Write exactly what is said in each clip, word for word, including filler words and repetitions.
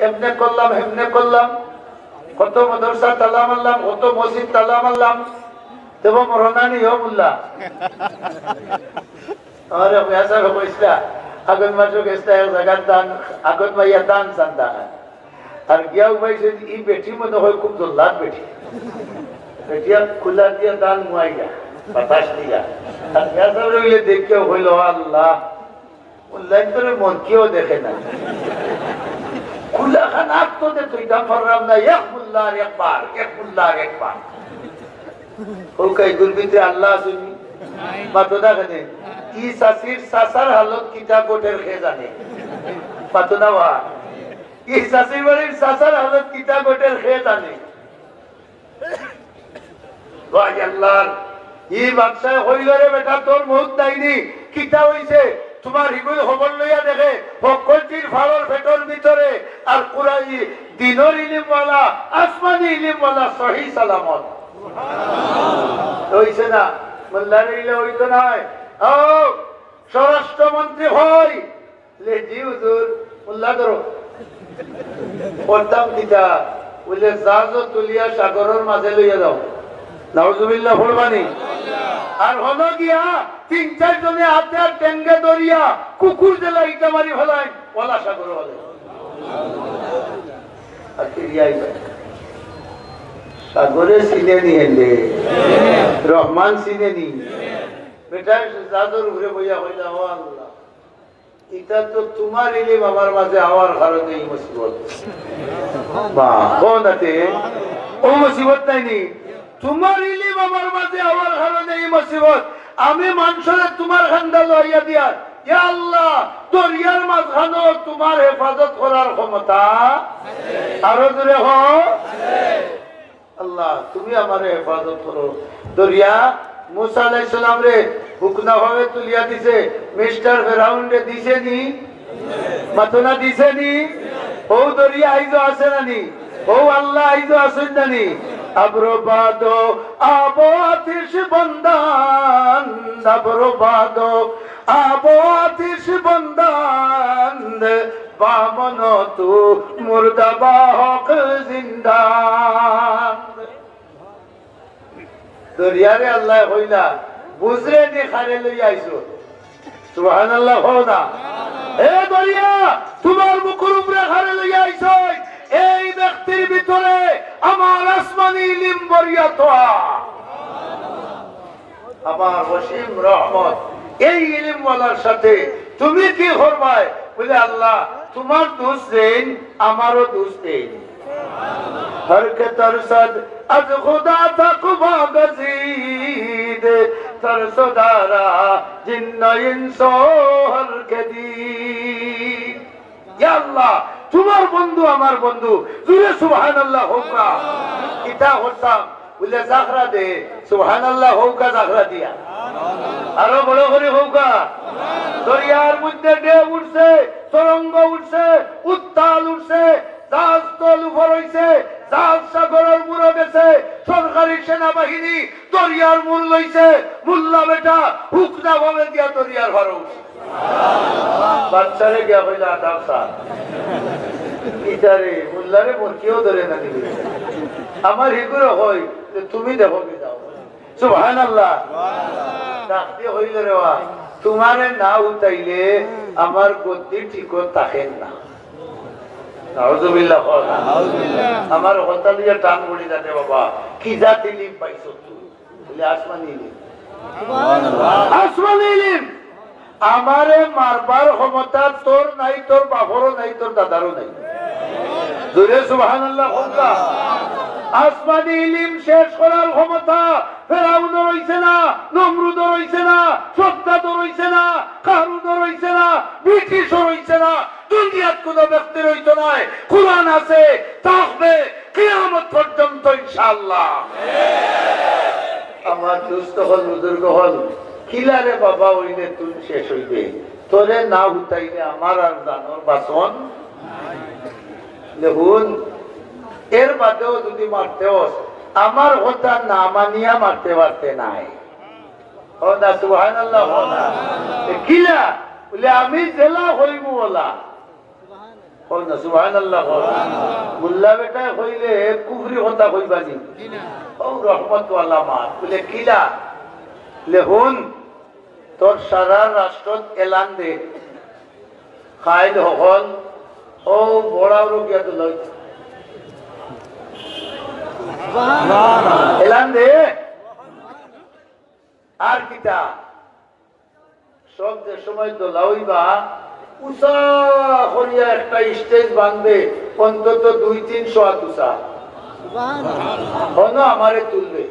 এমনে করলাম, হেমনে করলাম, কত মাদ্রাসা তালা মারলাম, কত মসজিদ তালা মারলাম, তবু মরনা নি ও মোল্লা। আমার মিয়া সাহেব কইছিলা, আগত মাসো গেছলা এক জাগার ধান, আগত মাইয়া ধান চান্দা। আর গিয়া উবাইছে, ই বেটি মনে হয় খুব জল্লাদ বেটি। বেটিয়া খুলা দিয়া ধান মুয়াইলা, বাতাস দিয়া। আর মিয়া সাহেব রইলে দেখিয়া হইল, "আল্লাহ, অনলাইন করে মন কেউ দেখে না।" খুলা খান আত্ম দে তুই দাম পারলাম না, এক মোল্লার একবার, এক মোল্লার একবার। ও কাই গুরবিতে আল্লাহ শুনি। মাতো না কেনে? ই চাচির চাচার হালত কিতা গোটের খে জানে। মাতো না বা? ই চাচির বাড়ির চাচার হালত কিতা গোটের খে জানে। ভাই আল্লাহর, ই বাদশায় কইল, "রে বেটা, তোর মউত নাইনি, কিতা হইছে?" তোমার হিগুই খবর লইয়া দেখে, হক্কলটির ফাড়র পেটর ভিতরে, আর কুরআন, দিনর ইলিমওয়ালা, আসমানি ইলিমওয়ালা, সহি সালামত। হইছে না? মোল্লারে ইলে হইতো নায়। ও, স্বরাষ্ট্রমন্ত্রী হয়, লে, "জি হুজুর।" "মোল্লা ধরো।" "করতাম কিতা?" বলে, "জাহাজো তুলিয়া সাগরর মাঝে লইয়া যাও।" নাউজুবিল্লাহ পড়বানি। আর হনো গিয়া তিন চাইর জনে হাতে আর টেঙ্গে ধরিয়া কুকুর যেলা ইটা মারি ফেলাইন, ওলা সাগর হলে। আর ফিরিয়া আইবা। সাগরে চিনে নি হেলে? রহমান চিনে নি? বেটায় জাহাজর উপরে বইয়া কইলা, "ও আল্লাহ, ইটা তো তোমার ইলিম আমার মাঝে আওয়ার কারণে ই মুসিবত।" বা, কও না তে, ও মুসিবত নাইনি? তোমার ইলিম আমার মাঝে আওয়ার কারণে ই মুসিবত। আমি মানষরে তোমার কান্দা লইয়া দিয়ার, ইয়া আল্লাহ, দরিয়ার মাঝখানো তোমার হেফাজত করার ক্ষমতা। আরো জোরে হ। আল্লাহ, তুমি আমারে হেফাজত করো। দরিয়া মুসা আলাইহিস সালামরে হুকনা ভাবে তুলিয়া দিছে, মিস্টার ফেরাউনরে দিছে নি? মাতো না, দিছে নি? ও দরিয়া আইজো আছে না নি? ও আল্লাহ আইজো আছইন না নি? আবরো বাদো আবো আতিশ বন্দান, আবরো বাদো আবো আতিশ বন্দান, বামন তু মুর্দা বা হক জিন্দান। দরিয়ারে আল্লায় কইলা, "বুঝরে নি কারে লইয়া আইছো?" সুবহানাল্লাহ কও না। এ দরিয়া, তোমার বুকুর উপরে কারে লইয়া আইছো? এই ব্যক্তির ভিতরে আমার আসমানি ইলিম ভরিয়া থোয়া। আমার অসীম রহমত, এই ইলিমওয়ালার সাথে তুমি কি করবায়? বলে, "আল্লাহ, তোমার দুষ যেইন, আমারও দুষ যেইন।" হর কে তরসদ আজ খুদা তকবা গজিদ, তরসদারা জিন্ন ইনসো হর কে দিদ। ইয়া আল্লাহ, তোমার বন্ধু আমার বন্ধু। জোরে সুবহানাল্লাহ কউক্কা। কিতা করতাম? বলে, "জাখরা দে।" সুবহানাল্লাহ কউক্কা জাখরা দিয়া। আরো বড় করি কউক্কা। দরিয়ার মধ্যে ঢেউ উঠছে, তরঙ্গ উঠছে, উত্তাল উঠছে, জাহাজ তল উপর অইছে, জাহাজ সাগরর মুড়ো গেছে, সরকারি সেনাবাহিনী দরিয়ার মুড় লইছে, মোল্লা বেটা হুকনা ভাবে দিয়া দরিয়ার পারো উঠছে। বাদশারে গিয়া কইলা, "আদাব স্যার।" ইতারে, মোল্লারে মোর কেউ ধরে না দিবে। আমার হিগুরে কই যে, "তুমি দেখো কি যাও।" সুবহানাল্লাহ। ডাক দিয়া কইল, "রে বা, তোমারে না উঠাইলে আমার গদ্দি ঠিক থাকে না।" নাউজুবিল্লাহ কও। আমার কথা দিয়া টান পড়ি যাতে বাবা, কি জাত ইলিম পাইছো তুই? বলে, "আসমানি ইলিম।" আসমানি ইলিম। আমারে মারবার ক্ষমতা তোর নাই, তোর বাপরও নাই, তোর দাদারও নাই। জোরে সুবহানাল্লাহ কউক্কা। আসমানি ইলিম শেষ করার ক্ষমতা ফেরাউনর অইছে না, নমরুদর অইছে না, সদ্দাদর অইছে না, কারুনর অইছে না, ব্রিটিশর অইছে না, দুনিয়াত কোনো ব্যক্তির অইতো নায়। কোরআন আছে, থাকবে কিয়ামত পর্যন্ত ইনশাআল্লাহ। আমার দোস্ত অকল, বুজুর্গ অকল, কিলারে বাবা অইলে তুন শেষ অইবে, তোরে না হুতাইলে আমার আর জানর বাসন। দেখুন, এর বাদেও যদি মারতে অস, আমার কথা না মানিয়া মারতে পারতে নাই। ও না, সুবহানাল্লাহ, ও না। এ কিলা? বলে, "আমি যেলা কইমু ওলা।" কও না, সুবহানাল্লাহ কও। মোল্লা বেটায় কইলে কুফরি কথা কইবা নি? ও রহমতওয়ালা মাত। বলে, "কিলা?" বলে, "হুন, তোর সারা রাষ্ট্রত এলান দে, কাইল হকল, ও বড়াউরো গিয়া দুলাও। এলান দে।" আর কিতা? সব যে সময় দলা অইবা, উচা করিয়া একটা stage বানবে, অন্তত দুই তিনশো আত উচা। হনো আমারে তুলবে।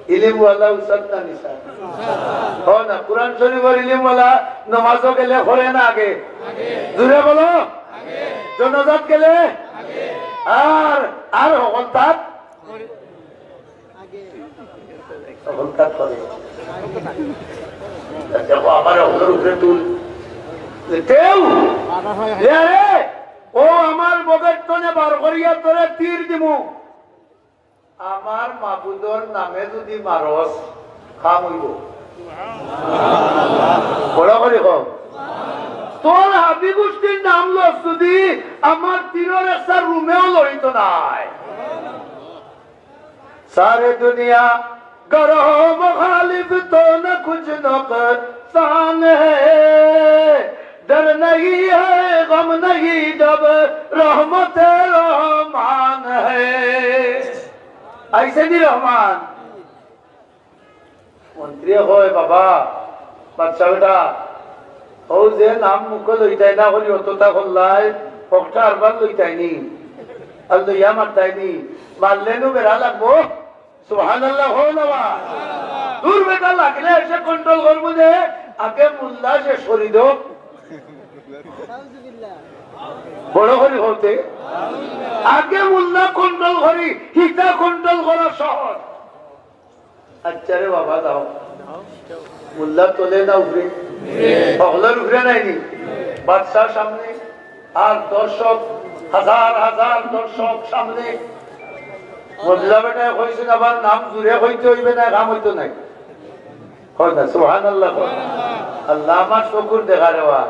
ইলিমওয়ালা উচাত না নিচা? হ না, কোরআন শরীফর ইলিমওয়ালা নমাজও গেলে করে না আগে? জুরে বলো। জানাজাত গেলে? আর, আর হকলতাত? তখন তার পরে দেখো, আমার হকলর উপরে তুল। কেউ, এ আরে, ও আমার বগের তনে বার করিয়া তোরে তীর দিমু। আমার মাবুদর নামে যদি মারস, কাম অইবো। বড় করি কও। তোর হাবি গোষ্ঠীর নাম লস যদি, আমার তীরর একটা রুমেও লড়িত নায়। ساری دنیا گر ہو مخالف تو نہ کچھ نقصان ہے، ڈر نہیں ہے، غم نہیں جب رحمت رحمان ہے۔ ایسے نہیں رحمان۔ মন্ত্রী কয়, "বাবা, বাদশা বেটা, ও যে নাম মুখো লইতায় না করি অততা করলায়, হকটা আরবার লইতায় নি, আর লইয়া মারতায় নি, মারলে নু বেড়া লাগবো।" সুবহানাল্লাহ কও না বা। দূর বেটা, লাগলে এসে control করবো যে, আগে মোল্লা শেষ করি দেও। বড় করি কইতে, আগে মোল্লা control করি, হিতা control করা সহজ। আচ্ছা রে বাবা, যাও। মোল্লা তলে না উপরে? হকলর উপরে নায় নি? বাদশার সামনে আর দর্শক, হাজার হাজার দর্শক সামনে। মহিলা বেটায় কইছইন, আবার নাম জুরে কইতে অইবে না, কাম অইতো নায়। কও না, সুবহানাল্লাহ কও। আল্লাহ আমার চকুর দেখা রে বা।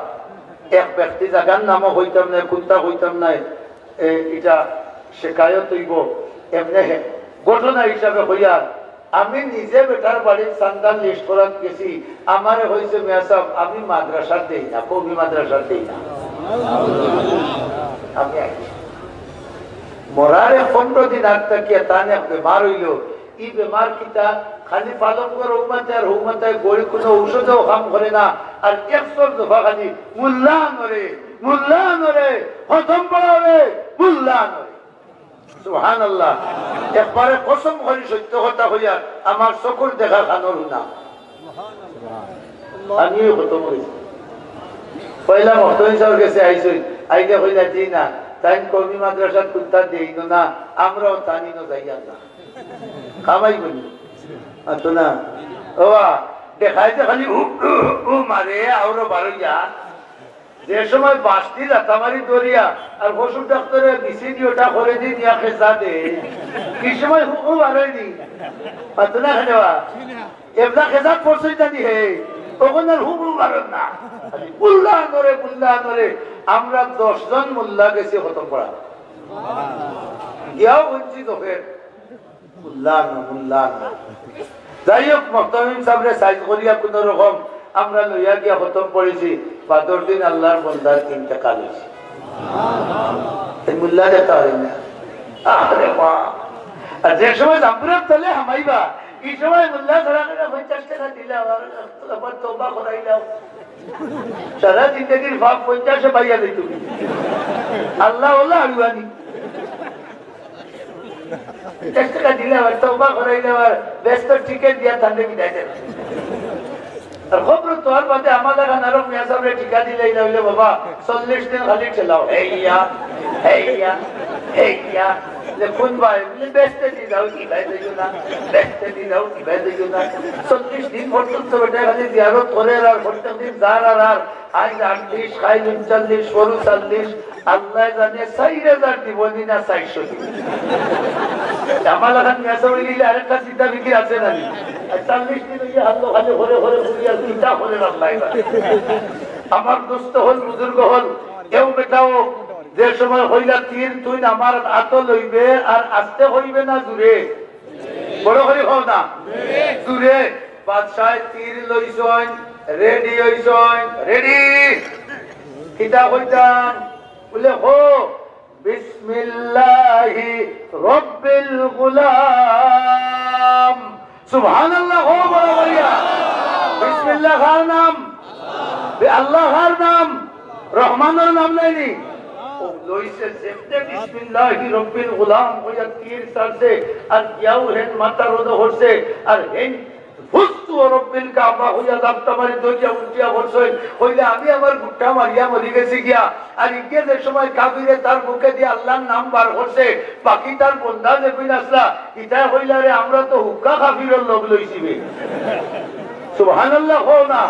এক ব্যক্তি যাকার নামও কইতাম নায়, কুন্তা কইতাম নায়, এ, ইটা শেকায়ত অইবো। এমনে হে, ঘটনা হিসাবে কইয়ার, আমি নিজে বেটার বাড়িত চান্দার list করাত গেছি, আমারে কইছে, "মিয়া সাব, আমি মাদ্রাসাত দেই না, কওমি মাদ্রাসাত দেই না।" আমি আইছি। মরার এক পনরো দিন আগ থাকিয়া তান এক বেমার অইলো। ই বেমার কিতা? খালি পালঙ্গর হুমাতে আর হুমাতে গড়ি, কুনু ঔষধেও কাম করে না। আর একশোর দফা খালি, "মোল্লা নরে, মোল্লা নরে, খতম পড়াও রে, মোল্লা নরে।" সুবহানাল্লাহ। একবারে কসম করি সত্য কথা কইয়ার, আমার চকুর দেখা কানর হুনা। আমিও খতম অইছি। পয়লা মহতমিন সাবর গেছে আইছইন, আইলে কইলা, "জি না, তাইন কওমি মাদ্রাসাত কুন্তা দেইন না, আমরাও তানি না যাইয়ার না।" কামাই করি। আর তো না। ও বা, দেখাই যে খালি উ, উ, উ মারে, আওরো বারইয়া। যে সময় বাঁশটি লাতা মারি ধরিয়া আর পশুর ডাক্তারে বিসি দি ওটা করে দি নিয়া খেজা দে, কি সময় হুকু বারইনি? পাতো না খেলেবা? এবলা খেজাত পড়ছই জানি হে, তখন আর হুকু বারন না। মোল্লা নরে, মোল্লা নরে, আমরা দশ জন মোল্লা গেছি খতম করা। গিয়াও বলছি তো ফের। মোল্লা না, মোল্লা না। যাই হোক, মহতমিম সাবরে সাইজ করিয়া কোনো রকম আমরা লইয়া গিয়া খতম পড়ছি। বাদর দিন আল্লাহর বন্দার ইন্তেকাল অইছে। এই মোল্লা দেখা অয় না। আরে বাহ। আর যে সময় জাম্বুরার তলে হামাইবা, এই সময় মোল্লা ধরা করে পঞ্চাশ টেকা দিলে আবার, আবার তওবা করাইলাও। সারা জিন্দেগির পাপ পঞ্চাশে পাইয়া যাইতো। আল্লাহ, আল্লাহ, আড়ুয়ানি। পঞ্চাশ টেকা দিলে আবার তওবা করাইলে আবার বেহেস্তর টিকিট দিয়া তানরে বিদায় দেন। আর খবর তো আর বাদে আমার লাগা নারক মিয়া সাবরে টিকা দিলে ইলা অইলে বাবা, চল্লিশ দিন খালি ঠেলাও, "হেইয়া, হেইয়া, হেইয়া।" যে কোন ভাই? বলে, "বেহেস্তে দি যাও, কি ভাই দিও না, বেহেস্তে দি যাও, কি ভাই দিও না।" চল্লিশ দিন পর্যন্ত বেটা খালি জিয়ারত করে আর প্রত্যেক দিন যার আর আর আইজ আটত্রিশ, কাইল ঊনচল্লিশ, পরু চল্লিশ, আল্লাহ জানে চাইর হাজার দিব নি না চাইরশো দিব। আমার লাখান মেসা হয়ে গেলে আরেকটা চিন্তা ফিকির আছে না নি? আর চল্লিশ দিন হইয়া হাত খালি করে করে ঘুরি আর চিন্তা করে আল্লাহ জানে। আমার দোস্ত হল, বুজুর্গ হল, এও বেটাও, যে সময় কইলা তীর তুইন আমার আতো লইবে, আর আস্তে কইবে না জুরে? বড় করি কও না। জুরে। বাদশায় তীর লইছইন, রেডি অইছইন, রেডি। কিতা কইতাম? বুলে, "হো, বিসমিল্লাহি রব্বিল গুলাম।" সুবহানাল্লাহ, হো বড় করিয়া। বিসমিল্লাহ কার নাম? বে-, আল্লাহ কার নাম? রহমানর নাম নায়নি? ও লইছে যেমনে বিসমিল্লাহি রব্বিল গুলাম কইয়া তীর ছাড়ছে, আর গিয়াও হেন মাথার মধ্যে করছে, আর হেন ফুস্তু ও রব্বিল কাবা কইয়া জাপটা মারি দরিয়া উল্টিয়া পড়ছইন। কইলে, "আমি আমার গুট্টা মারিয়া মরি গেছি গিয়া।" আর ইগে যে সময় কাফিরে তার মুখে দিয়া আল্লাহর নাম বার করছে, বাকি তার বন্দা যেগুইন আছলা, ইতায় কইলা, "রে, আমরা তো হুক্কা কাফিরর লগ লইছি বে।" সুবহানাল্লাহ কও না।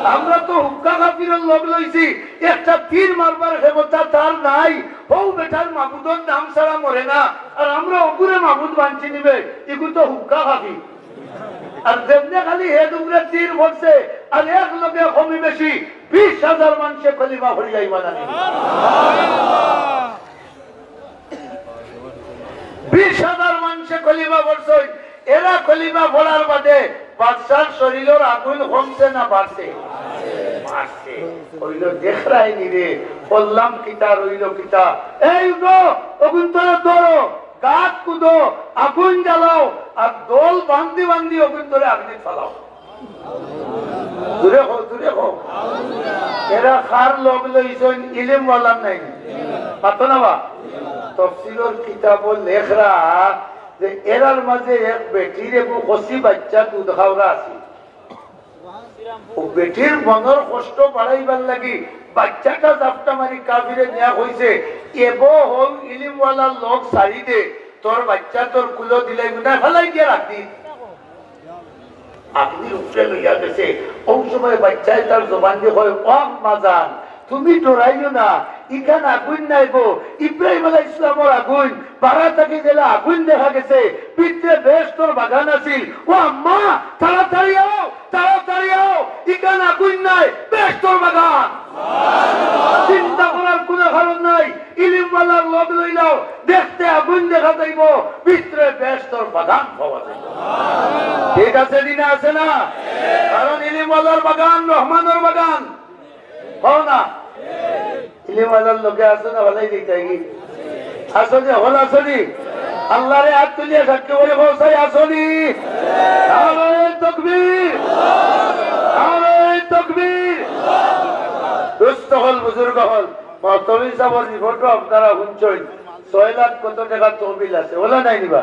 "আমরা তো হুক্কা কাফিরর লগ লইছি, একটা তীর মারবার ক্ষমতা তার নাই, হউ বেটার মাবুদর নাম ছাড়া মরে না, আর আমরা অগুরে মাবুদ বানছি নি বে, ইগু তো হুক্কা কাফির।" আর যেমনে খালি হেদ উপরে তীর পড়ছে, আর এক লগে কমি বেশি বিশ হাজার মানষে কলিমা পড়িয়া ইমান আনি। বিশ হাজার মানষে কলিমা পড়ছইন। এরা কলিমা পড়ার বাদে বাদশার শরীলর আগুইন কমছে না বাড়ছে? বাড়ছে। কইলো, "দেখরায়নি রে, করলাম কিতা, রইলো কিতা? এই উঠো, অগুইনতরে ধরো, গাত কুদো, আগুইন জ্বালাও, আর দল বান্দি বান্দি অগুইনতরে আগ্নিত ফালাও।" জুরে কও, জুরে কও। এরা কার লগ লইছইন? ইলিমওয়ালার নায়নি? মাতো না বা? তফসিরর কিতাবো লেখরা যে এরার মাঝে এক বেটির এগু কচি বাইচ্চা দুধ খাওরা আছিল। ও বেটির মনর কষ্ট বাড়াইবার লাগি বাইচ্চাটা জাপটা মারি কাফিরে নিয়া কইছে, "এবো হউ ইলিমওয়ালার লগ ছাড়ি দে, তোর বাইচ্চা তোর কুলো দিলাই গুনা ফালাই দিয়া রাখি।" আগ্নির উপরে লইয়া গেছে। অউ সময় বাইচ্চায় তার জবান দি কয়, "ও আম্মা জান, তুমি ডরাইও না, ইখান আগুইন নায় গো, ইব্রাহিম আলাইহিস সালামর আগুইন, বারা থাকি যেলা আগুইন দেখা গেছে, ভিতরে বেহেস্তর বাগান আছিল। ও আম্মা, তাড়াতাড়ি আও, তাড়াতাড়ি আও, ইখান আগুইন নায়, বেহেস্তর বাগান।" চিন্তা করার কুনু কারণ নাই, ইলিমওয়ালার লগ লইলাও, দেখতে আগুইন দেখা যাইবো, ভিতরে বেহেস্তর বাগান পাওয়া যাইবো। ঠিক আছে নি না, আছে না? কারণ ইলিমওয়ালার বাগান রহমানর বাগান। কও না? ইলিমওয়ালার লগে আছো না, ভালাই দিতায় কি? আছো নি, হকল আছো নি? আল্লারে আত তুলিয়া সাক্ষী করি কও চাই, আছো নি? নারায়ে তাকবীর! নারায়ে তাকবীর! দোস্ত অকল, বুজুর্গ অকল, মৌলভী সাবর রিপোর্টও আপনারা হুনছইন, ছয় লাখ কত টেকা তহবিল আছে, অলা নায় নি বা?